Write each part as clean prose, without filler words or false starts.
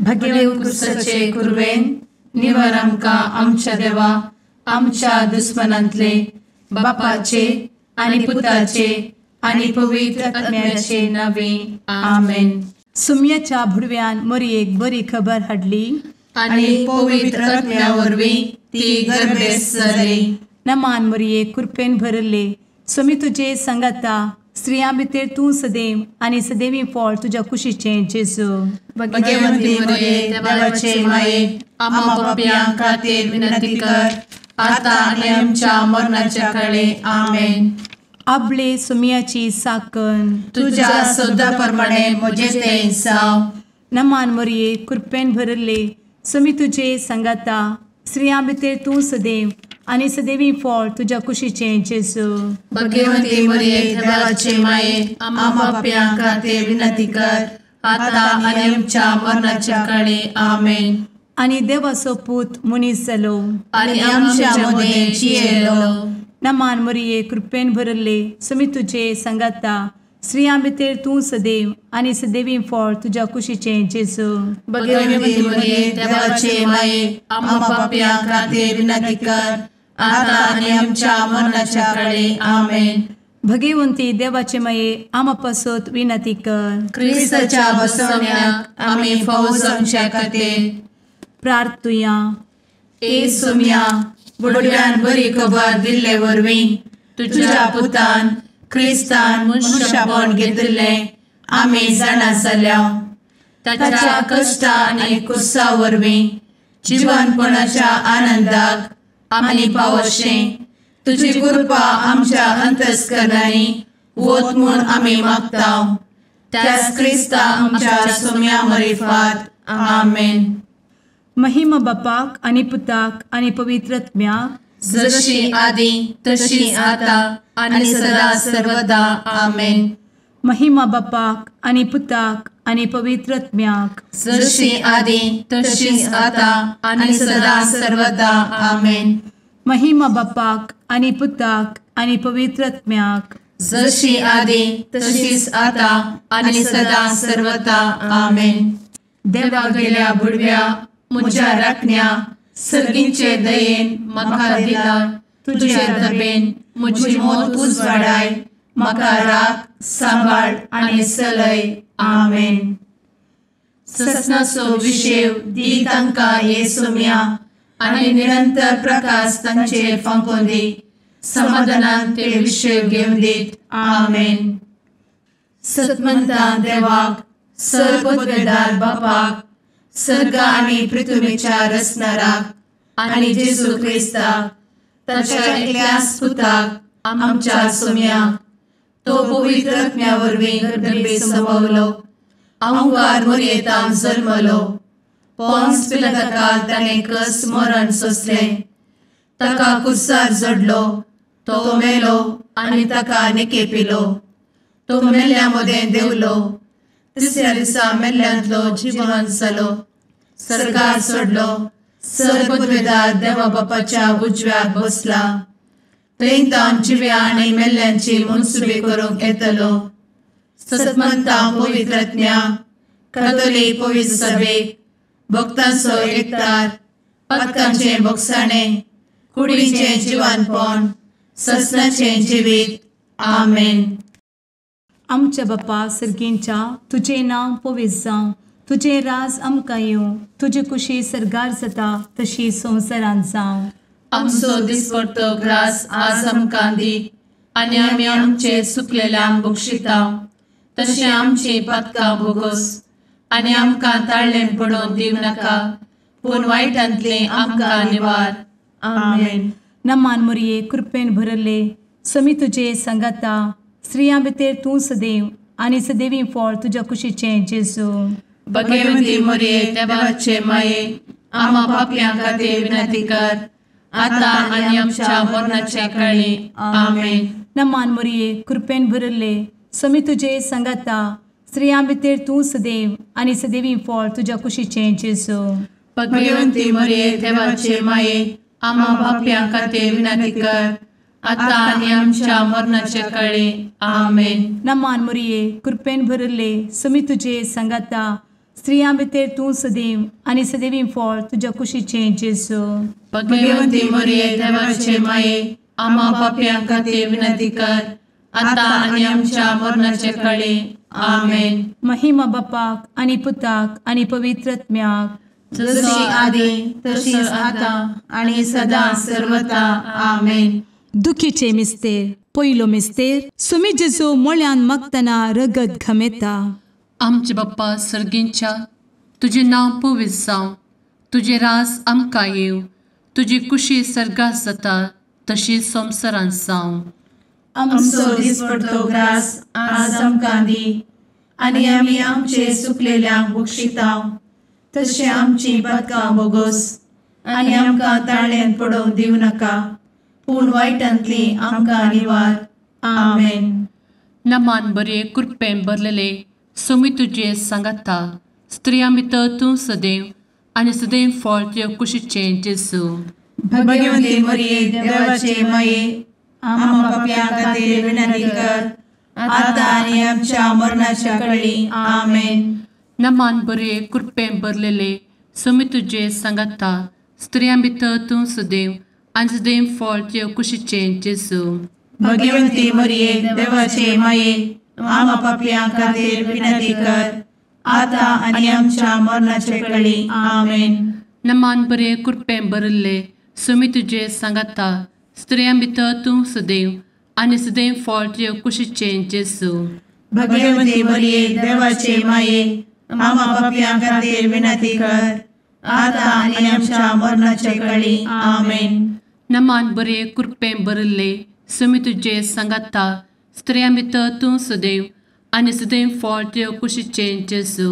भगेव कुरवेन निवर आमकां आमच्या देवा आमच्या दुस्मनांतले बापाचे आनी पुताचे आनी पवित्र आत्म्याचे नावे आमेन. सुम्याच्या भुडव्यान मोरयेक बरी खबर हाडली आनी पवित्र आत्म्या वरवीं ती गर्भेस्त जाली. नमान मोरये, कृपेन भरले, स्वामी तुजे संगाता, स्त्रियां भितर तूं सदैव आनी सदैवी फळ तुज्या कुशीचें जेजू. भगवंती मोरये, देवाचे माये, आम्हा पापयां खातीर विनंती कर आता आनी आमच्या मरणाच्या काळे. आमेन. आपले सुम्याची साकन तुज्या सदा प्रमाणे म्हजें तें जावं. नमान मोरये, कृपेन भरले, स्वामी तुजे संगाता, स्त्रियां भितर तूं सदैव आनी सदैवी फळ तुज्या कुशीचें जेजू. भगवंती मोरये, देवाचे माये, आम्हा पापयां खातीर विनंती कर आता आनी आमच्या मरणाच्या काळे. आमेन. आनी देवाचो पूत मनीस जालो आनी आमच्या मदें जियेलो. नमान मोरये, कृपेन भरले, स्वामी तुजे संगाता, स्त्रियां भितर तूं सदैव आनी सदैवी फळ तुज्या कुशीचें जेजू. भगवंती मोरये, देवाचे माये, आम्हा पापयां खातीर विनंती कर आता आनी आमच्या मरणाच्या काळे. आमेन. भगवंती देवाचे माये, आम्हा पासत विनंती कर. क्रिस्ताच्या बसवण्याक आमी फावो जावच्या खातीर प्रार्थुया. ए सुम्या, बुडव्यान बरी खबर दिल्ले वरवीं तुज्या पुतान क्रिस्तान मनशापण घेतिल्लें आमी जाणा जाल्या. ताच्या कश्टा आनी कुसा वरवीं जिवनपणाच्या आनंदाक आमी पावशें तुजी कृपा आमच्या अंतस्करणांनी वत म्हूण आमी मागता. त्याच क्रिस्ता आमच्या सुम्या मरिफात. आमेन. महिमा बापाक आनी पुताक आनी पवित्र आत्म्याक, जशी आदी तशी आता आनी सदा सर्वदा. आमेन. महिमा बापाक आनी पुताक आनी पवित्र आत्म्याक, जशी आदी तशी आता आनी सदा सर्वदा. आमेन. महिमा बापाक आनी पुताक आनी पवित्र आत्म्याक, जशी आदी तशीच आता आनी सदा सर्वदा. आमेन. देवा गेल्या बुडव्या म्हज्या राखण्या सर्गींचे दयेन म्हाका दिला तुजे दबेन म्हजी मोत उजवाडाय, म्हाका राख सांबाळ आनी चलय. आमेन. ससनाचो विशेव दी तांकां हे सुम्या आनी निरंतर प्रकाश तांचेर फांकोवन दी, समाधानान ते विशेव घेवन दीत. आमेन. सतमंता देवाक, सर्वपदवेदार बापाक, सर्ग आनी पृथ्वीच्या रचणाराक आनी जेजू क्रिस्ताक ताच्या एकल्याच पुताक आमच्या सुम्याक, तो पवित्र आत्म्या वरवीं गर्भे संभवलो, अहंकार मोरयेतान जल्मलो, पोन्स पिलाताकाल ताणें कस मरण सोंसलें, ताका कुर्सार जडलो, तो मेलो आनी ताका निकेपिलो, तो मेल्ल्या मदें देंवलो, तिसऱ्या दिसा मेल्ल्यांतलो जिवन जालो, सर्गार सोडलो, सर्वपदवेदार देवा बापाच्या उजव्याक बसला, थंय तावन जिव्या आनी मेल्ल्यांची मनसुबी करूंक येतलो. सतमंता पवित्र आत्म्या, कातोलीक पवित्र सभेक, भक्तांचो एकतार, पातकांचें भोगसाणें, कुडीचें जिवानपण, ससनाचें जिवीत. आमेन. आमच्या बापा सर्गींच्या, तुजें नांव पवित्र जावं, तुजें राज आमकां येवं, तुजी कुशी सर्गार जाता तशी संवसारांत जावं. आमचो दिसपडतो ग्रास आज आमकां दी आनी आमी आमचे सुकलेल्यांक बक्षिता तशें आमची पातकां भोगोस आनी आमकां ताळ्ळें पडोवन दिवं नाका, पूण वायटांतलें आमकां निवार. आमेन. नमान मोरये, कृपेन भरले, स्वामी तुजे संगाता, स्त्रियां भितर तूं सदैव आनी सदैवी फळ तुज्या कुशीचें जेजू. भगवंती मोरये, देवाचे माये, आम्हा पापयां खातीर विनंती कर आता आनी आमच्या मरणाच्या काळी. आमेन. नमान मोरये, कृपेन भरले, स्वामी तुजे संगाता, स्त्रियां भितर तूं सदैव आनी सदैवी फळ तुज्या कुशीचें जेजू. भगवंती मोरये, देवाचे माये, आम्हा पापयां खातीर विनंती कर आता आनी आमच्या मरणाच्या काळी. आमेन. नमान मोरये, कृपेन भरले, स्वामी तुजे संगाता, स्त्रियां भितर तूं सदैव आनी सदैवी फळ तुज्या कुशीचें जेजू. भगवंती मरिये देवाचे माये, आम्हा पापयां खातीर विनंती कर, आतां आनी आमच्या मरणाचे कळे. आमेन. महिमा बापाक आनी पुताक आनी पवित्र आत्म्याक, जशी आदी तशीच आतां आनी सदां सर्वता. आमेन. दुखीचे मिस्तेर. पयलो मिस्तेर, सुमी जेजू मोळ्यान मागतना रगत घमेता. आमचे बाप्पा सर्गींच्या, तुजें नांव पवित्र जावं, तुजें रास आमकां येवं, तुजी कुशी सर्गात जाता तशी संवसारांत जावं. आमचो दिसपडतो ग्रास आज आमकां दी, आनी आमी आमचे सुकलेल्यांक बक्षिता तशें आमची पातकां बोगोस, आनी आमकां ताळ्यान पडोवंक दिवं नाका, पूण वायटांतली आमकां निवार. आमेन. नमान बरे कृपेन भरलेले सोमी तुजे सांगाता, स्त्रियां भितर तूं सदैव आनी सदैव फळ तुज्या कुशीचें जेजू. भगवंती मरिये देवाचे माये, आम्हा पापयां खातीर विनंती कर, आतां आनी आमच्या मरणाच्या कळी. आमेन. नमान बरे कृपेन भरलेले सोमी तुजे सांगाता, स्त्रियां भितर तूं सदैव आनी सदैव फळ तुज्या कुशीचें जेजू. भगवंती मरिये देवाचे माये, आम्हा पापयां खातीर विनंती कर, आतां आनी आमच्या मरणाचे कळी. आमेन. नमान बरे कृपेन भरिल्ले सोमी तुजे सांगाता, स्त्रियां भितर तूं सदैव आनी सदैव फळ तुज्या कुशीचें जेजू. भगवंती मरिये देवाचे माये, आम्हा पापयां खातीर विनंती कर, आतां आनी आमच्या मरणाचे कळी. आमेन. नमान बरे कृपेन भरिल्ले सोमी तुजे सांगाता, स्त्रियां भितर तूं सदैव आनी सदैव फळ तुज्या कुशीचें जेजू.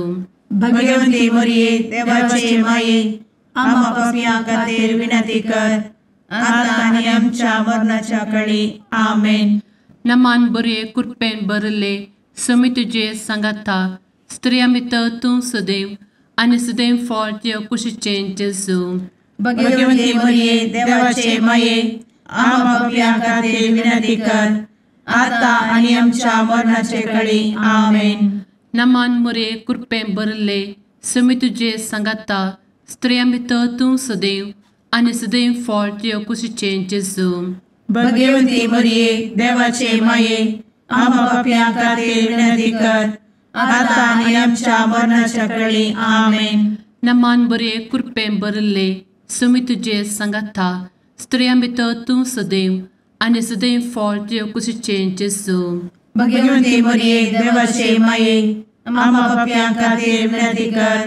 भगवंती मरिये देवाचे माये, आम्हा पापयां खातीर विनंती कर, आतां आनी आमच्या मरणाच्या कळी. आमेन. नमान बरे कृपेन भरिल्ले सोमी तुजे सांगाता, स्त्रियां भितर तूं सदैव आनी सदैव फळ तुज्या कुशीचें जेजू. भगवंती मरिये देवाचे माये, आम्हा पापयां खातीर विनंती कर, आतां आनी आमच्या मरणाचे कळी. आमेन. नमान मरिये कृपेन भरिल्ले सोमी तुजे सांगाता, स्त्रियां भितर तूं सदैव आनी सदैव फळ तुज्या कुशीचें जेजू. भगवंती मरिये देवाचे माये, आम्हा पापयां खातीर विनंती कर, आतां आनी आमच्या मरणाच्या कळी. आमेन. नमान बरे कृपेन भरिल्ले सोमी तुजे सांगाता, स्त्रियां भितर तूं सदैव आनी सदैव फळ तुज्या कुशीचें जेजू. भगवंती मरिये देवाचे माये, आम्हा पापयां खातीर विनंती कर,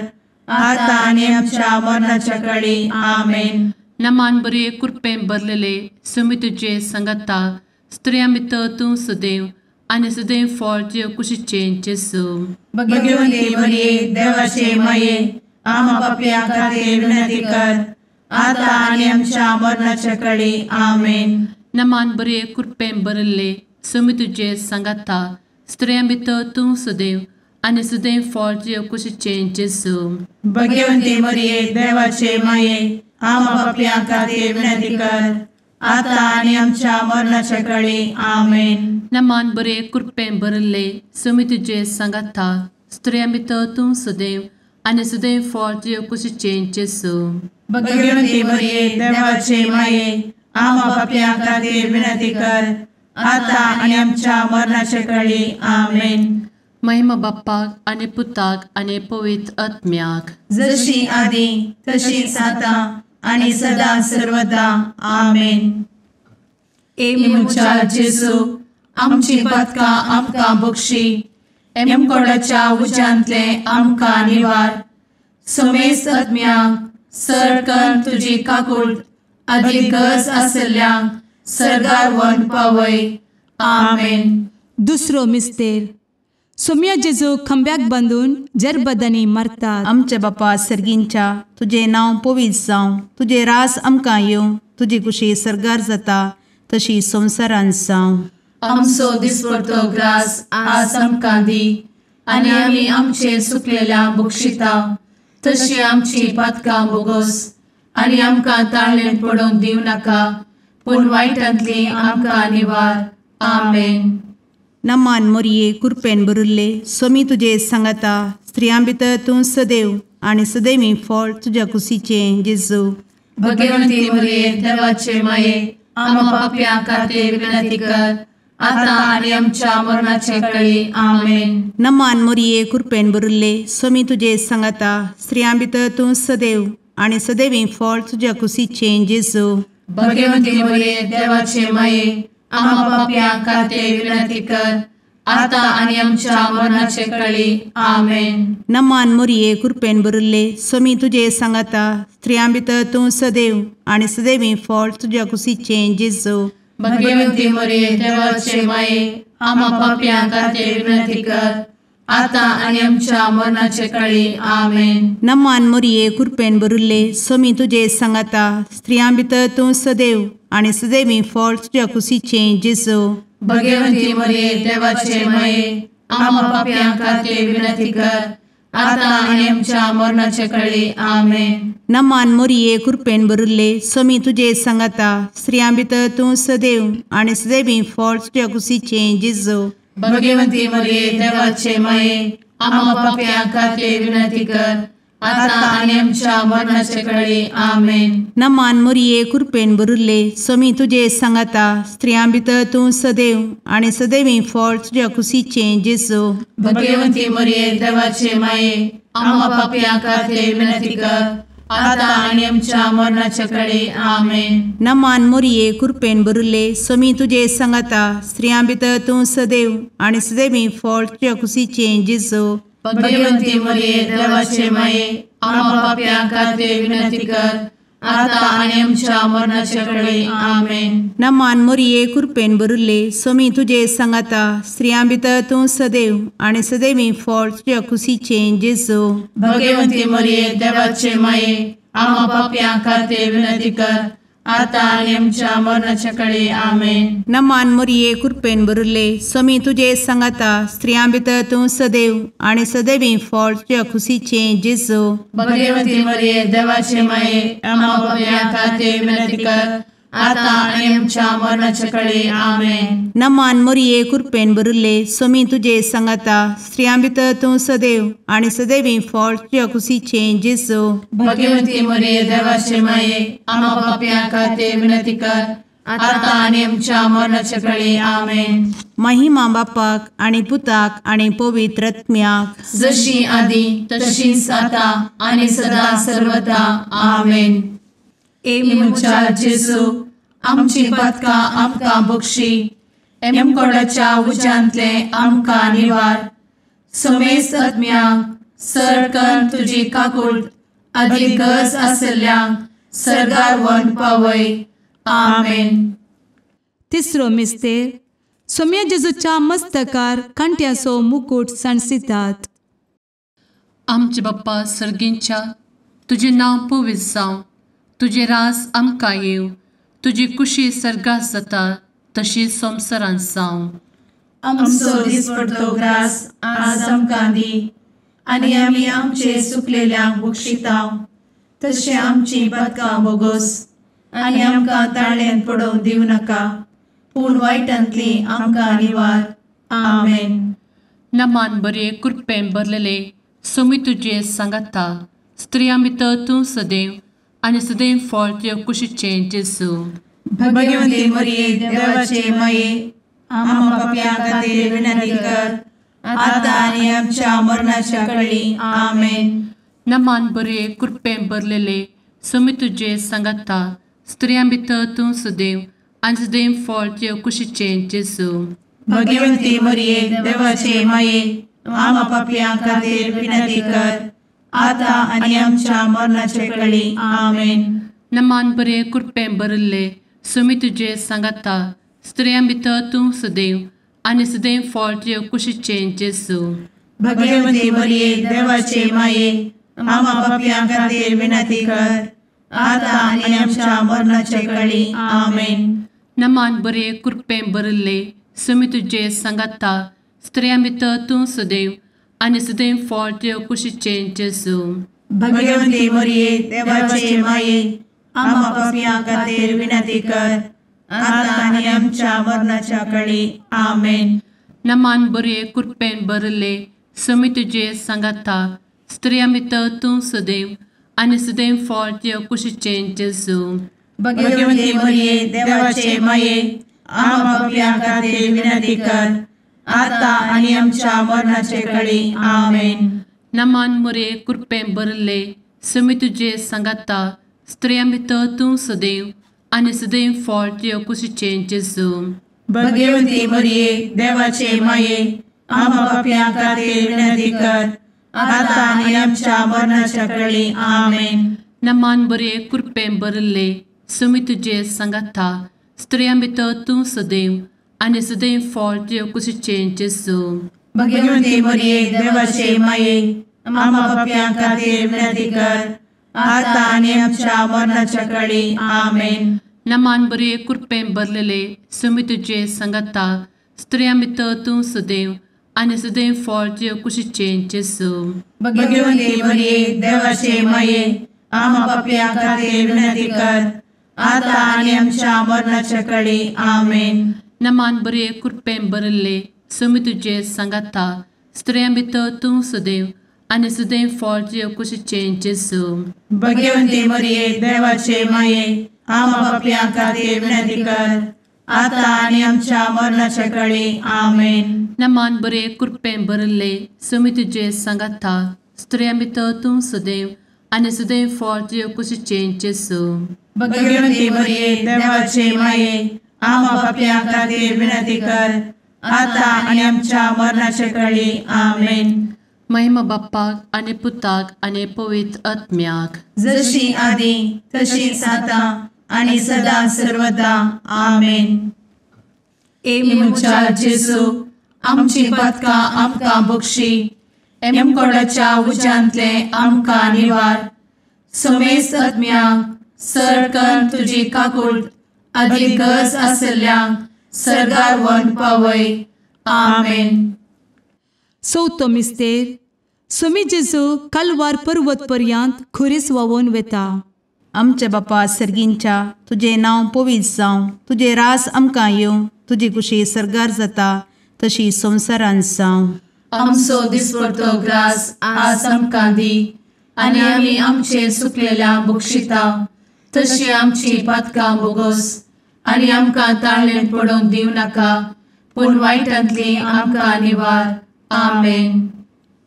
आतां आनी आमच्या मरणाच्या कळी. आमेन. नमान बरे कृपेन भरलेले सोमी तुजे सांगाता, स्त्रियां भितर तूं सदैव आनी सदैव फळ तुज्या कुशीचें जेजू. भगवंती मरिये देवाचे माये, आम्हा पापयां खातीर विनंती कर, आतां आनी आमच्या मरणाच्या कळी. आमेन. नमान बरे कृपेन भरिल्ले सोमी तुजे सांगाता, स्त्रियां भितर तूं सदैव आनी सदैव फळ तुज्या कुशीचें जेजू. भगवंती मरिये देवाचे माये, आम्हा पापयां खातीर विनंती कर, आतां आनी आमच्या मरणाच्या कळी. आमेन. नमान बरे कृपेन भरिल्ले सोमी तुजे सांगाता, स्त्रियां भितर तूं सदैव आनी सदैव फळ तुज्या कुशीचें जेजू. भगवंती मरिये देवाचे माये, आम्हा पापयां खातीर विनंती कर, आतां आनी आमच्या मरणाचे कळी. आमेन. महिमा बाप्पाक आनी पुताक आनी पवित्र आत्म्याक, जशी आदी तशीच आतां आनी सदां सर्वदा. आमेन. ए म्हज्या जेजू, आमची पातकां आमकां बक्षी, एमकोडाच्या उज्यांतले आमकां निवार, समेस्त आत्म्यांक सर कर तुजी काकूट आदी गरज आसल्ल्यांक सर्गार व्हरून पावय. आमेन. दुसरो मिस्तेर, सोम्या जेजू खांब्याक बांदून जरबदांनी मारतात. आमच्या बापा सर्गींच्या, तुजें नांव पवित्र जावं, तुजें रास आमकां येवं, तुजी कुशी सर्गार जाता तशी संवसारांत जावं. आमचो दिसपडतो ग्रास आज आमकां दी, आनी आमी आमचे सुकलेल्या बक्षिता तशी आमची पातकां बोगोस, आनी आमकां ताळ्ळेन पडोवंक दिवं नाका, पूण वायटांतली आमकां निवार. आमेन. नमान मोरये कृपेन भरिल्ले सोमी तुजे सांगाता, स्त्रियां भितर तूं सदैव आनी सदैवी फळ तुज्या कुशीचें जेजू। भगवंती मरिये देवाचे माये आम्हा पाप्यां खातीर विनंती कर आता आनी आमच्या मरणाचे वेळी। आमेन। नमान मरिये कृपेन भरिल्ले स्वामी तुजे सांगाता स्त्रियां भितर तूं सदैव आनी सदैवी फळ तुज्या कुशीचें जेजू। भगवंती मरिये देवाचे माये आम्हा पाप्यां खातीर विनंती कर आता आनी आमच्या मरणाचे वेळी। आमेन। नमान मरिये कृपेन भरिल्ले स्वामी तुजे सांगाता स्त्रियां भितर तूं सदैव आनी सदैवी फळ तुज्या कुशीचें जेजू। भगवंती मरिये देवाचे माये आम्हा पाप्यां खातीर विनंती कर आता आनी आमच्या मरणाचे वेळी। आमेन। नमान मरिये कृपेन भरिल्ले स्वामी तुजे सांगाता स्त्रियां भितर तूं सदैव आनी सदैवी फळ तुज्या कुशीचें जेजू। भगवंती मरिये देवाचे माये आम्हा पाप्यां खातीर विनंती कर आता आनी आमच्या मरणाचे वेळी। आमेन। नमान मरिये कृपेन भरिल्ले स्वामी तुजे सांगाता स्त्रियां भितर तूं सदैव आनी सदैवी फळ तुज्या कुशीचें जेजू। भगवंती मरिये देवाचे माये आम्हा पाप्यां खातीर विनंती कर आता आनी आमच्या मरणाचे वेळी। आमेन। नमान मरिये कृपेन भरिल्ले स्वामी तुजे सांगाता स्त्रियां भितर तूं सदैव आनी सदैवी फळ तुज्या कुशीचें जेजू। भगवंती मरिये देवाचे माये आम्हा पाप्यां खातीर विनंती कर आता आनी आमच्या मरणाचे वेळी। आमेन। नमान मरिये कृपेन भरिल्ले स्वामी तुजे सांगाता स्त्रियां भितर तूं सदैव आनी सदैवी फळ तुज्या कुशीचें जेजू। भगवंती मरिये देवाचे माये आम्हा पाप्यां खातीर विनंती कर आता आनी आमच्या मरणाचे वेळी। आमेन। नमान मरिये कृपेन भरिल्ले स्वामी तुजे सांगाता स्त्रियां भितर तूं सदैव आनी सदैवी फळ तुज्या कुशीचें जेजू। भगवंती मरिये देवाचे माये आम्हा पाप्यां खातीर विनंती कर आता आनी आमच्या मरणाचे वेळी। आमेन। नमान मरिये कृपेन भरिल्ले स्वामी तुजे सांगाता स्त्रियां भितर तूं सदैव आनी सदैवी फळ तुज्या कुशीचें जेजू। भगवंती मरिये देवाचे माये आम्हा पाप्यां खातीर विनंती कर आता आनी आमच्या मरणाचे वेळी। आमेन। नमान मरिये कृपेन भरिल्ले स्वामी तुजे सांगाता स्त्रियां भितर तूं सदैव आनी सदैवी फळ तुज्या कुशीचें जेजू। भगवंती मरिये देवाचे माये आम्हा पाप्यां खातीर विनंती कर आता आनी आमच्या मरणाचे वेळी। आमेन। महिमा बापाक आनी पुताक आनी पवित्र आत्म्याक जशी आदी तशीच आता आनी सदा सर्वदा। आमेन। ए म्हज्या जेजू आमची पातकां आमकां बक्षी एमकोडाच्या उज्यांतले आमकां निवार समेस्त आत्म्यांक सरकन तुजी काकूट आदी गरज आशिल्ल्यांक सर्गार व्हरून पावय। आमेन। तिसरो मिस्तेर सोम्या जेजूच्या मस्तकार कांट्याचो मुकूट सांडसितात। आमचे बाप्पा सर्गींच्या तुजें नांव पवित्र जावं, तुजें राज आमकां येवं, तुजी कुशी सर्गात जाता तशी संवसारांत जावं। आमचो दिसपडतो ग्रास आज आमकां दी आनी आमी आमचे सुकलेल्यांक बक्षिता तशें आमची पातकां बोगोस आनी आमकां ताळ्यान पडोवंक दिवं नाका पूण वायटांतली आमकां निवार। आमेन। नमान बरे कृपेन भरलेले स्वामी तुजे सांगाता स्त्रियां भितर तूं सदैव आनी सदैव फळ तुज्या कुशीचें जेजू। भगवंती मरिये देवाचे माये आम्हा पाप्यां खातीर विनंती कर आता आनी आमच्या मरणाच्या वेळी। आमेन। नमान बरे कृपेन भरलेले स्वामी तुजे सांगाता स्त्रियां भितर तूं सदैव आनी सदैव फळ तुज्या कुशीचें जेजू। भगवंती मरिये देवाचे माये आम्हा पाप्यां खातीर विनंती कर आता आनी आमच्या मरणाचे वेळी। आमेन। नमान बरे कृपेन भरिल्ले स्वामी तुजे सांगाता स्त्रियां भितर तूं सदैव आनी सदैव फळ तुज्या कुशीचें जेजू। भगवंती मरिये देवाचे माये आम्हा पाप्यां खातीर विनंती कर आता आनी आमच्या मरणाचे वेळी। आमेन। नमान बरे कृपेन भरिल्ले स्वामी तुजे सांगाता स्त्रियां भितर तूं सदैव आनी सदैव फळ तुज्या कुशीचें जेजू। भगवंती मरिये देवाचे माये आम्हा पाप्यां खातीर विनंती कर आता आनी आमच्या मरणाच्या वेळी। आमेन। नमान बरे कृपेन भरिल्ले समी तुजे सांगाता स्त्रियां भितर तूं सदैव आनी सदैव फळ तुज्या कुशीचें जेजू. भगवती मरिये देवाचे माये आम्हा पाप्यां खातीर विनंती कर आता आनी आमच्या मरणाचे कळी. आमेन. नमान मोरये कृपेन भरिल्ले समी तुजे सांगाता स्त्रियां भितर तूं सदैव आनी सदैव फळ तुज्या कुशीचें जेजू. भगवती मरिये देवाचे माये आम्हा पाप्यां खातीर विनंती कर आता आनी आमच्या मरणाच्या कळी. आमेन. नमान बरे कृपेन भरिल्ले समी तुजे सांगाता स्त्रियां भितर तूं सदैव आनी सदैव फळ तुज्या कुशीचें जेजू. भगवती मरिये देवाचे माये आम्हा पाप्यां खातीर विनंती कर आता आनी आमच्या मरणाच्या कळी. आमेन. नमान बरे कृपेन भरलेले समी तुजे सांगाता स्त्रियां भितर तूं सदैव आनी सदैव फळ तुज्या कुशीचें जेजू. भगवती मरिये देवाचे माये आम्हा पाप्यां खातीर विनंती कर आता आनी आमच्या मरणाच्या कळी. आमेन. नमान बरे कृपेन भरिल्ले समी तुजे सांगाता स्त्रियां भितर तूं सदैव आनी सदैव फळ तुज्या कुशीचें जेजू. भगवती मरिये देवाचे माये आम्हा पाप्यां खातीर विनंती कर आता आनी आमच्या मरणाच्या कळी. आमेन. नमान बरे कृपेन भरिल्ले समी तुजे सांगाता स्त्रियां भितर तूं सदैव आनी सदैव फळ तुज्या कुशीचें जेजू. भगवती मरिये देवाचे माये आम्हा पाप्यां खातीर विनंती कर आता आनी आमच्या मरणाच्या कळी. आमेन. महिमा बाप्पाक आनी पुताक आनी पवित्र आत्म्याक, जशी आदी तशीच आता आनी सदा सर्वदा. आमेन. ए म्हज्या जेजू आमची पातकां आमकां बक्षी, एमकोडाच्या उज्यांतले आमकां निवार, समेस्त आत्म्यांक सरकन तुजी काकूट आदी गरज आसल्ल्यांक सर्गार व्हरून पावय. आमेन. चवथो मिस्तेर स्वामी जेजू कालवार पर्वत पर्यंत खुरीस व्हांवून वेता. आमच्या बापा सर्गींच्या तुजें नांव पवित्र जावं, तुजें राज आमकां येवं, तुजी कुशी सर्गार जाता तशी संवसारांत जावं. आमचो दिसपडतो ग्रास आज आमकां दी आनी आमी आमचे सुकलेल्या बक्षिता तशी आमची पातकां बोगोस आनी आमकां ताळेन पडोवंक दिवं नाका, पूण वायटांतली आमकां निवार. आमेन.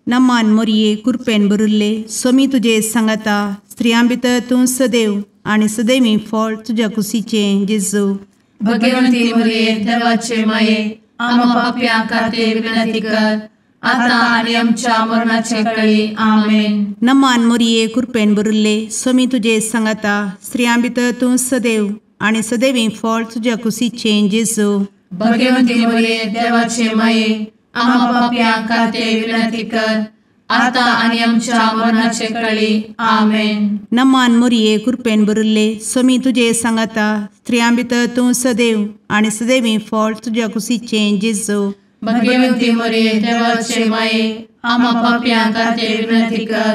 नमान मोरये कृपेन भरिल्ले स्वामी तुजे सांगाता स्त्रियां भितर तूं सदैव आनी सदैवी फळ तुज्या कुशीचें जेजू. भगवंती मोरये देवाचे माये आम्हा पाप्यां खातीर विनंती कर आता आनी आमच्या मरणाचे कळी. आमेन. नमान मोरये कृपेन भरिल्ले स्वामी तुजे सांगाता स्त्रियां भितर तूं सदैव आनी सदैवी फळ तुज्या कुशीचें जेजू. भगवंती मोरये देवाचे माये आम्हा पाप्यां खातीर विनंती कर आता आनी आमच्या मरणाचे कळी. आमेन. नमान मोरये कृपेन भरिल्ले स्वामी तुजे सांगाता स्त्रियां भितर तूं सदैव आनी सदैवी फळ तुज्या कुशीचें जेजू. भगवंती मोरये देवाचे माये आम्हा पाप्यां खातीर विनंती कर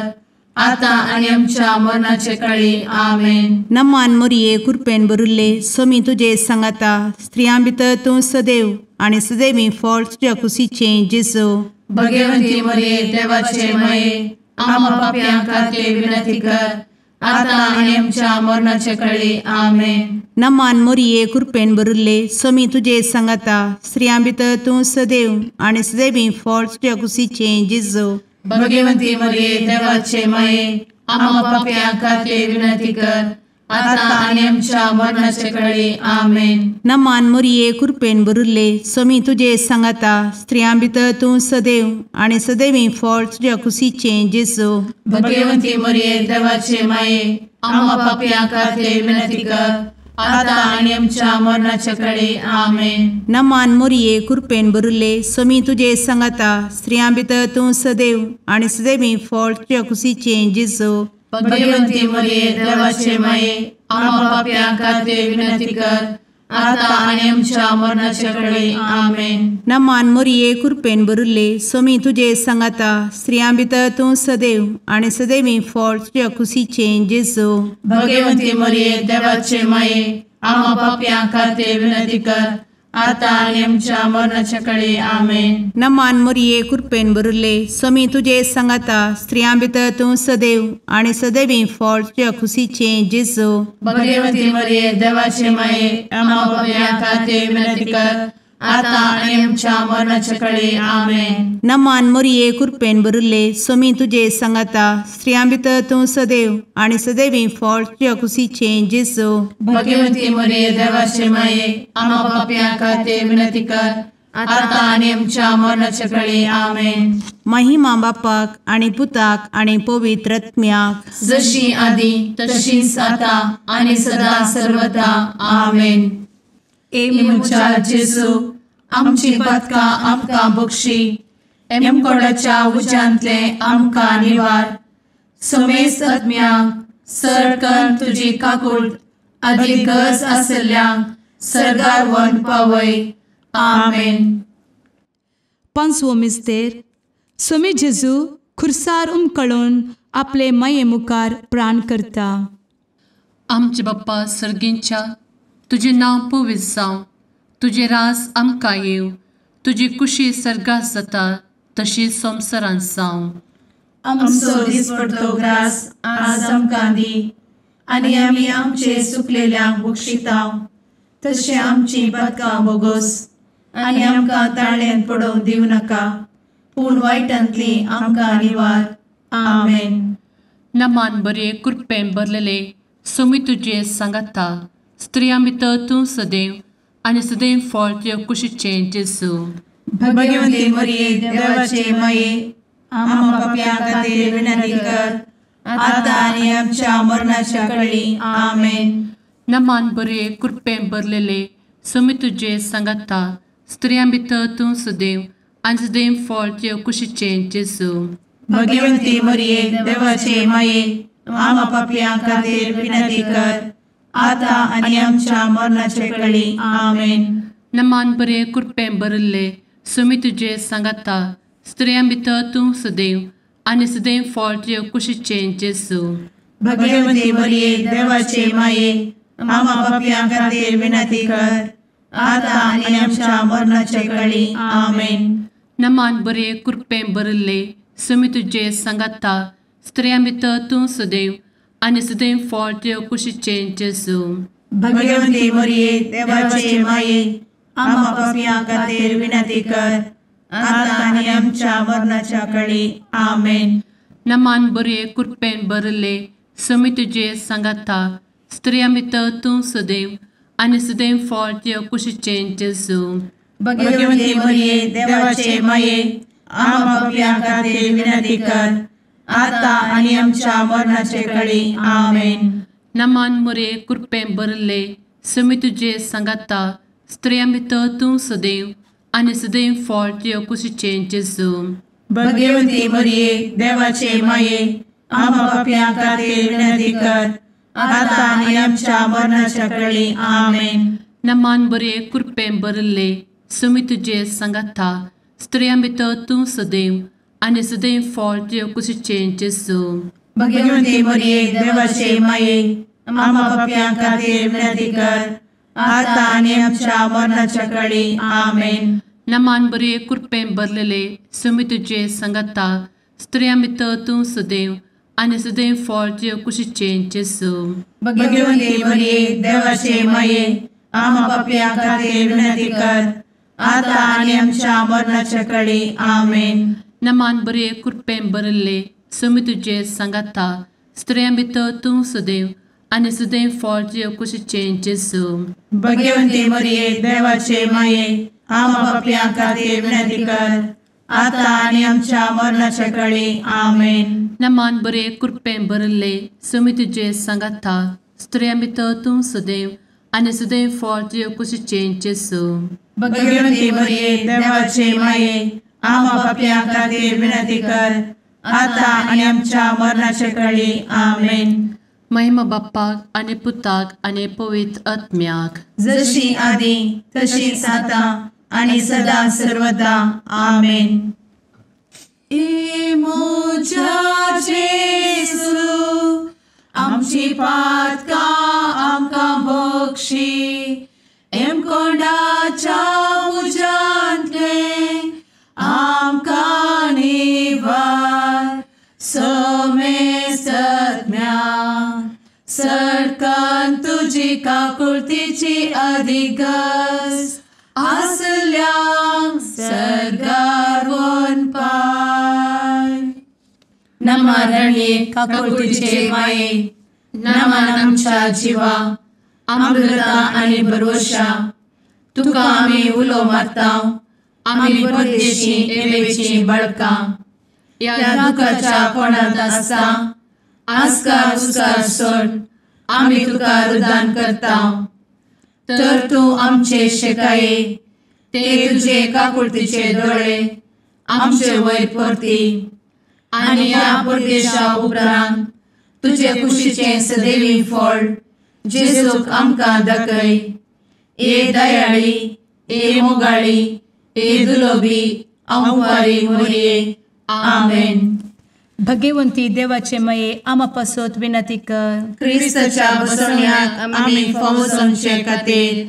आता आनी आमच्या मरणाचे कळी. आमेन. नमान मोरये कृपेन भरिल्ले स्वामी तुजे सांगाता स्त्रियां भितर तूं सदैव आनी सदैवी फळ तुज्या कुशीचें जेजू. भगवंती मोरये देवाचे माये आम्हा पाप्यां खातीर विनंती कर आता आनी आमच्या मरणाचे कळी. आमेन. नमान मोरये कृपेन भरिल्ले स्वामी तुजे सांगाता स्त्रियां भितर तूं सदैव आनी सदैवी फळ तुज्या कुशीचें जेजू. भगवंती मोरये देवाचे माये आम्हा पाप्यां खातीर विनंती कर आता आनी आमच्या मरणाचे कळी. आमेन. नमान मोरये कृपेन भरिल्ले स्वामी तुजे सांगाता स्त्रियां भितर तूं सदैव आनी सदैवी फळ तुज्या कुशीचें जेजू. भगवंती मोरये देवाचे माये आम्हा पाप्यां खातीर विनंती कर आता आनी आमच्या मरणाचे कळी. आमेन. नमान मोरये कृपेन भरिल्ले स्वामी तुजे सांगाता स्त्रियां भितर तूं सदैव आनी सदैवी फळ तुज्या कुशीचें जेजू. भगवंती मोरये देवाचे माये आम्हा पाप्यां खातीर विनंती कर आता आनी आमच्या मरणाचे कळी. आमेन. नमान मोरये कृपेन भरिल्ले स्वामी तुजे सांगाता स्त्रियां भितर तूं सदैव आनी सदैवी फळ तुज्या कुशीचें जेजू. भगवंती मोरये देवाचे माये आम्हा पाप्यां खातीर विनंती कर आतां आनी आमच्या मरणाच्या कळे आमेन. नमान मोरये कृपेन भरिल्ले स्वामी तुजे सांगाता स्त्रियां भितर तूं सदैव आनी सदैवी फळ तुज्या खुशीचें जेजू. भगवती मरिये देवाचे माये आम्हा पाप्यां खातीर विनंती कर आतां आनी आमच्या मरणाच्या कळे आमेन. नमान मोरये कृपेन भरिल्ले स्वामी तुजे सांगाता स्त्रियां भितर तूं सदैव आनी सदैवी फळ तुज्या खुशीचें जेजू. भगवती मरिये देवाचे माये आम्हा पाप्यां खातीर विनंती कर आतां आनी आमच्या मरणाच्या कळे आमेन. महिमा बापाक आनी पुताक आनी पवित्र आत्म्याक जशी आदी तशीच आतां आनी सदा सर्वदा आमेन. ए म्हज्या जेजू आमची पातकां आमकां बक्षी एमकोडाच्या उज्यांतले आमकां निवार समेस्त आत्म्यांक सरकन तुजी काकूट आदी गरज आशिल्ल्यांक सर्गार व्हरून पावय आमेन. पांचवो मिस्तेर स्वामी जेजू खुर्सार उमकळून आपले माये मुखार प्राण करता. आमचे बाप्पा सर्गींच्या तुजें नांव पवित्र जावं, तुजें राज आमकां येवं, तुजी कुशी सर्गात जाता तशी संवसारांत जावं. आमचो दिसपडतो ग्रास आज आमकां दी आनी आमी आमचे चुकलेल्यांक बक्षिता तशें आमची पातकां बोगोस आनी आमकां ताळ्यांत पडोवंक दिवं नाका पूण वायटांतली आमकां निवार आमेन. नमान बरे कृपेन भरलेले स्वामी तुजे सांगाता स्त्रियां भितर तूं सदैव आनी सदैव फळ तुज्या कुशीचें जेजू. भगवती मरिये देवाचे माये आम्हा पाप्यां खातीर विनंती कर आतां आनी आमच्या मरणाच्या कळी आमेन. नमान बरे कृपेन भरलेले स्वामी तुजे सांगाता स्त्रियां भितर तूं सदैव आनी सदैव फळ तुज्या कुशीचें जेजू. भगवती मरिये देवाचे माये आम्हा पाप्यां खातीर विनंती कर आतां आनी आमच्या मरणाच्या कळी आमेन. नमान बरे कृपेन भरिल्ले स्वामी तुजे सांगाता स्त्रियां भितर तूं सदैव आनी सदैव फळ तुज्या कुशीचें जेजू. भगवती मरिये देवाचे माये आम्हा पाप्यां खातीर विनंती कर आतां आनी आमच्या मरणाच्या कळी आमेन. नमान बरे कृपेन भरिल्ले स्वामी तुजे सांगाता स्त्रियां भितर तूं सदैव आनी सदैव फळ तुज्या कुशीचें जेजू. भगवती मरिये देवाचे माये आम्हा पाप्यां खातीर विनंती कर आतां आनी आमच्या मरणाच्या कळी आमेन. नमान बरे कृपेन भरिल्ले स्वामी तुजे सांगाता स्त्रियां भितर तूं सदैव आनी सदैव फळ तुज्या कुशीचें जेजू. भगवती मरिये देवाचे माये आम्हा पाप्यां खातीर विनंती कर आतां आनी आमच्या मरणाचे कळी आमेन. नमान मरिये कृपेन भरिल्ले स्वामी तुजे सांगाता स्त्रियां भितर तूं सदैव आनी सदैव फळ तुज्या कुशीचें जेजू. भगवती मरिये देवाचे माये आम्हा पाप्यां खातीर विनंती कर आतां आनी आमच्या मरणाच्या कळी आमेन. नमान बरे कृपेन भरिल्ले स्वामी तुजे सांगाता स्त्रियां भितर तूं सदैव आनी सदैव फळ तुज्या कुशीचें जेजू. भगवती मरिये देवाचे माये आम्हा पाप्यां खातीर विनंती कर आतां आनी आमच्या मरणाच्या कळी आमेन. नमान बरे कृपेन भरलेले स्वामी तुजे सांगाता स्त्रियां भितर तूं सदैव आनी सदैव फळ तुज्या कुशीचें जेजू. भगवती मरिये देवाचे माये आम्हा पाप्यां खातीर विनंती कर आतां आनी आमच्या मरणाच्या कळी आमेन. नमान बरे कृपेन भरिल्ले स्वामी तुजे सांगाता स्त्रियां भितर तूं सदैव आनी सदैव फळ तुज्या कुशीचें जेजू. भगवती मरिये देवाचे माये आम्हा पाप्यां खातीर विनंती कर आतां आनी आमच्या मरणाच्या कळी आमेन. नमान बरे कृपेन भरिल्ले स्वामी तुजे सांगाता स्त्रियां भितर तूं सदैव आनी सदैव फळ तुज्या कुशीचें जेजू. भगवती मरिये देवाचे माये आम्हा पाप्यां खातीर विनंती कर आतां आनी आमच्या मरणाच्या कळी आमेन. महिमा बाप्पाक आनी पुताक आनी पवित्र आत्म्याक जशी आदी तशीच आतां आनी सदा सर्वदा आमेन. ए म्हज्या जेजू आमची पातकां आमकां बक्षी एमकोंडाच्या तुजी काकुळतीची अधिगस आसल्यांक सर्गार वनपाय. नमा रणये काकुळतीचे माये, नमन आमच्या जिवा, अमृता आनी भरवशा, तुका आमी उलो मारता, आमी परदेशी एवेची बळकां, ह्या दुखाच्या कोणांत आसता आस्कार उस्कार सोड आमी तुका रुदान करता. तर तूं आमचे शेकाये ते तुजे काकुळतीचे दोळे आमचे वयर परती आनी ह्या परदेशा उपरांत तुजे कुशीचें सदैवी फळ जेजूक आमकां दाखय. ए दयाळी, ए मोगाळी, ए दुलोबी अंवारी मोरये. आमेन. भगवंती देवाचे मये आमा पासत विनंती कर. क्रिस्ताच्या बसवण्याक आमी फावो जावचे खातीर.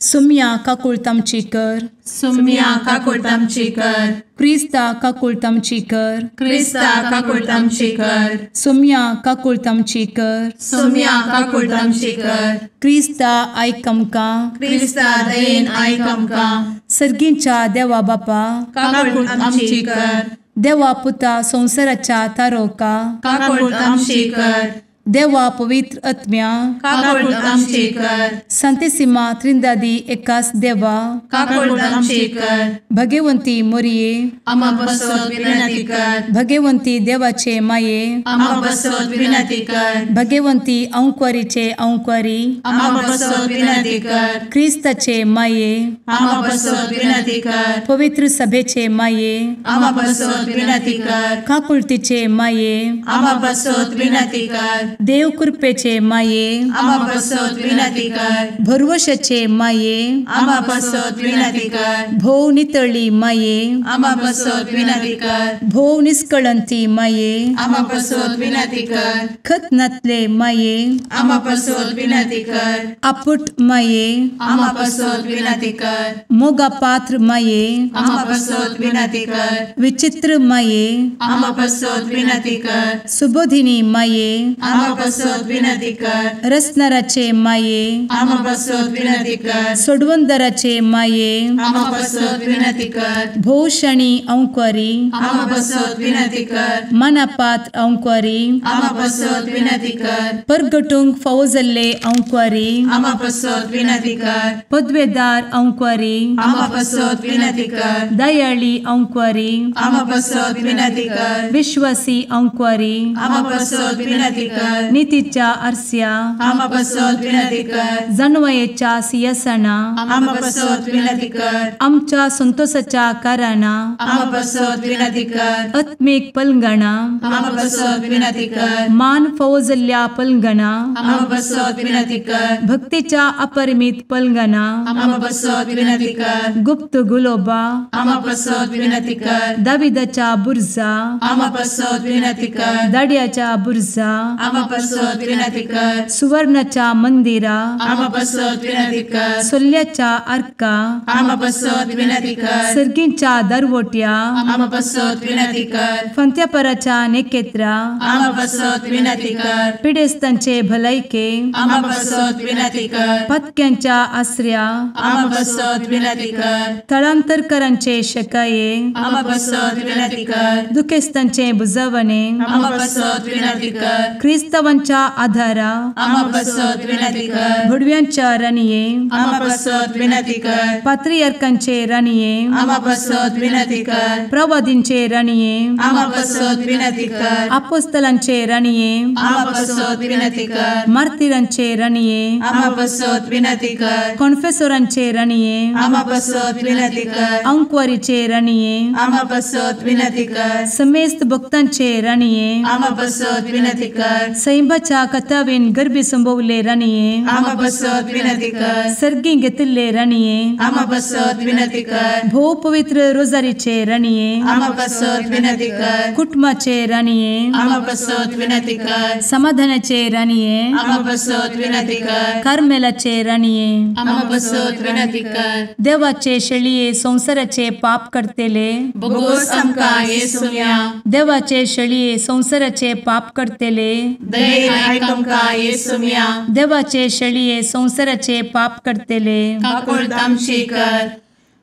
सुम्या काकुळत आमची कर. सुम्या काकुळत आमची कर. क्रिस्ता काकुळत आमची कर. क्रिस्ता काकुळत आमची कर. सुम्या काकुळत आमची कर. सुम्या काकुळत आमची कर. क्रिस्ता आयक आमकां. क्रिस्ता दयेन आयक आमकां. सर्गींच्या देवा बापा काकुळत आमची कर. देवा पुता संवसाराच्या तारोका काकुळत आमची कर. देवा पवित्र आत्म्या काकुळत आमची कर. संतेसिमा त्रिंदादी एकास देवा काकुळत आमची कर. भगवंती मोरये आमा पासत विनंती कर. भगवंती देवाचे माये आमा पासत विनंती कर. भगवंती अंकुरीचे अंकुरी आमा पासत विनंती कर. क्रिस्ताचे माये आमा पासत विनंती कर. पवित्र सभेचे माये आमा पासत विनंती कर. काकुळतीचे माये आमा पासत विनंती कर. देव कृपेचे माये आमा पासत विनंती कर. भरवशाचे माये आमा पासत विनंती कर. भोव नितळी माये आमा पासत विनंती कर. भोव निष्कळंती माये आमा पासत विनंती कर. खत नातले माये आमा पासत विनंती कर. आपुट माये आमा पासत विनंती कर. मोगा पात्र माये आमा पासत विनंती कर. विचित्र माये आमा पासत विनंती कर. सुबोधिनी माये आमा पासत विनंती कर. रसनाराचे माये आमा पासत विनंती कर. सोडवंदराचे माये आमा पासत विनंती कर. भोवशणी अंकुरी आमा पासत विनंती कर. मनापात्र अंकुरी आमा पासत विनंती कर. परगटूंक फावो जाल्ले अंकुरी आमा पासत विनंती कर. पदवेदार अंकुरी आमा पासत विनंती कर. दयाळी अंकुरी आमा पासत विनंती कर. विश्वासी अंकुरी आमा पासत विनंती कर. नितीच्या आरस्या आमा पासत विनंती कर. जानवयेच्या सिंहासना आमा पासत विनंती कर. आमच्या संतोषाच्या कारणा आमा पासत विनंती कर. आत्मीक पलंगणा आमा पासत विनंती कर. मान फावो जाल्ल्या पलंगणा आमा पासत विनंती कर. भक्तीच्या अपरिमित पलंगणा आमा पासत विनंती कर. गुप्त गुलोबा आमा पासत विनंती कर. दाविदाच्या बुर्जा आमा पासत विनंती कर. दाड्याच्या बुर्जा आमा पासत विनंती कर. सुवर्णाच्या मंदिरा आमा पासत विनंती कर. सोल्ल्याच्या आर्का आमा पासत विनंती कर. सर्गींच्या दरवट्या आमा पासत विनंती कर. फंत्यापराच्या नेकेत्रा आमा पासत विनंती कर. पिडेस्तांचे भलायके आमा पासत विनंती कर. पत्क्यांच्या आसऱ्या आमा पासत विनंती कर. थळांतरकरांचे शकाये आमा पासत विनंती कर. दुखेस्तांचे बुजवणे आमा पासत विनंती कर. क्रिस्तावांच्या आधारा आमा पासत विनंती कर. भुडव्यांच्या राणये आमा पासत विनंती कर. पात्रियार्कांचे राणये आमा पासत विनंती कर. प्रवादींचे राणये आमा पासत विनंती कर. आपोस्तलांचे राणये आमा पासत विनंती कर. मार्तिरांचे राणये आमा पासत विनंती कर. कॉन्फेसोरांचे राणये आमा पासत विनंती कर. अंकुवारीचे राणये आमा पासत विनंती कर. समेस्त भक्तांचे राणये आमा पासत विनंती कर. सैंबाच्या कथावेन गर्भी संभवले राणये आमा पासत विनंती कर. सर्गी घेतिल्ले राणये आमा पासत विनंती कर. भोव पवित्र रोजारीचे राणये आमा पासत विनंती कर. कुटुंबाचे राणये आमा पासत विनंती कर. समाधानाचे राणये आमा पासत विनंती कर. कार्मेलाचे राणये आमा पासत विनंती कर. देवाचे शेळये संवसाराचे पाप करतेले बोगोस आमकां येसुम्या देवाचे शेळये संवसाराचे पाप करतेले दयेन आयक आमकां येसुम्या. देवाचे शेळये संवसाराचे पाप करतले काकुळट आमची कर.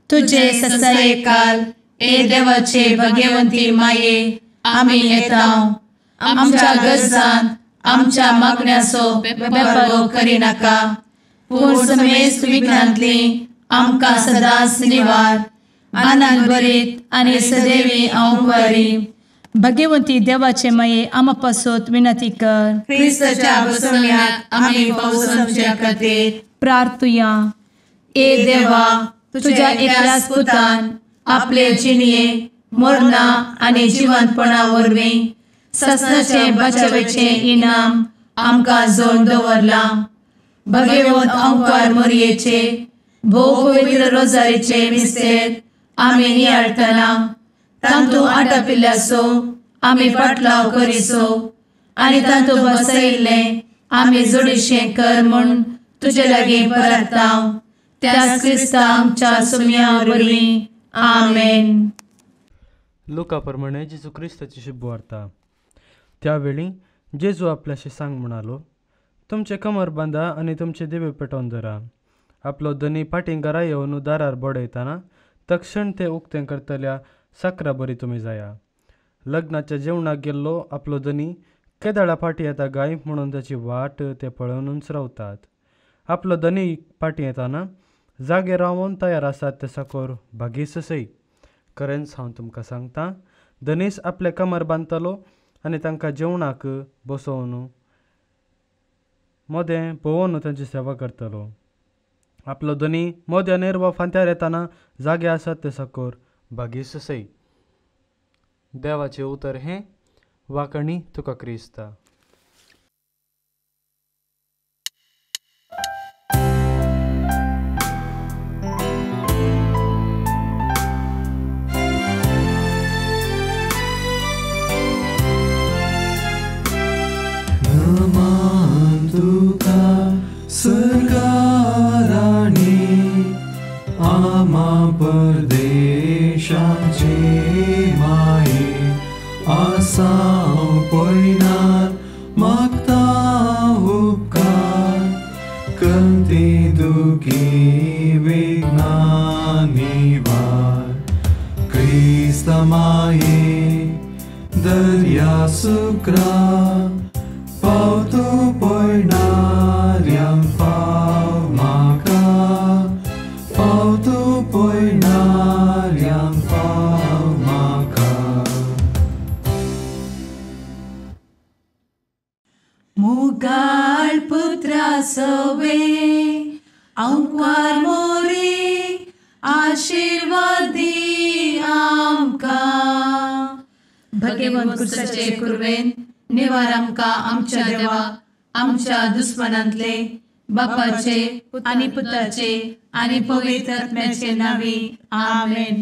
तुजे ससायेकाल ए देवाचे भगवंती माये आमी येता आमच्या गरजान आमच्या मागण्याचो बेपर्वो करिनाका पूण समेस्त विघ्नांतली आमकां सदांच निवार. आनंद भरीत आनी सदैवी अंवकारी. भगवंती देवाचे माये आमा पासत विनंती कर. क्रिस्ताच्या बसवण्याक आमी पावसाच्या खातीर प्रार्थुया. ए देवा तुझ्या एकल्याच पुतान आपले जिणये मरणा आनी जिवंतपणा वरवीं ससनाचे बचावेचे इनाम आमकां जोड दवरलां. भगवंत अंकार मोरयेचे भोव पवित्र रोजारीचे मिस्तेर आमी नियाळटना तांतू आटापिल्ल्याचो आमी पाटलाव करिसो आनी तांतू बसयिल्लें आमी जोडीशें कर म्हूण तुजे लागीं परता त्याच क्रिस्ता आमच्या सुम्या वरवीं. आमेन. लुका प्रमाणे जेजू क्रिस्ताची शुभवार्ता. त्यावेळी जेजू आपल्याशी सांग म्हणालो, तुमचे कमर बांदा आनी तुमचे दिवे पेटोवन धरा. आपलो धनी फाटीं घरा येवन दारार बडयतना तक्षण ते उक्तें करतल्या साकरा बरी तुमी जाया. लग्नाच्या जेवणाक गेल्लो आपलो धनी केदाळा फाटीं येता गाय म्हणून ताची वाट ते पळोवनूच रावतात. आपलो धनी फाटीं येताना जागे रावन तयार आसात ते साकोर भागीस सई. खरेंच हांव तुमकां सांगता, धनीस आपले कमर बांदतलो आनी तांकां जेवणाक बसोवन मदें पळोवन तांची सेवा करतलो. आपलो धनी मोद्यानेर वा फांत्यार येताना जागे आसात ते साकोर भागीस सई. देवाचें उतर हें वाकणी तुका क्रिस्ता. नमन तुका सर्गाराणी आमा परदेशाचे माये आसाव पयनार मागता उपकार कंती दुखी विघ्ना निवार. क्रिस्त माये दर्या सुक्रा पावतो पयणाऱ्यांक पाव म्हाका पावतो पयणाऱ्यांक पाव म्हाका. मुगाळ पुत्रा सवे अंकार मोरे आशीर्वादी आमकां. भगवंत क्रिस्ताचे कुर्वेन निवार आमकां आमच्या देवा आमच्या दुस्मनांतले बापाचे आनी पुताचे आनी पवित्र आत्म्याचे नांवी. आमेन.